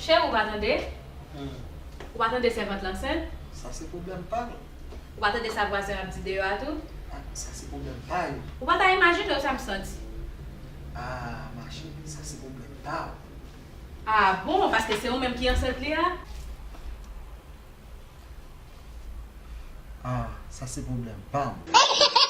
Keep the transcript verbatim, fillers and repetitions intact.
Cheri, ou pa tande? Hmm. Ou pa tande sèvant lan ansent? Sa se pwoblèm pa l. Ou pa tande sa vwazen ap di deyò a tou? Ah, sa se pwoblèm pa yo. Ou pa ta imajine w sa m santi. Ah, ma chérie, sa se pwoblèm pa w. Ah bon, paske se ou menm ki ansent li a? Ah, sa se pwoblèm pa m.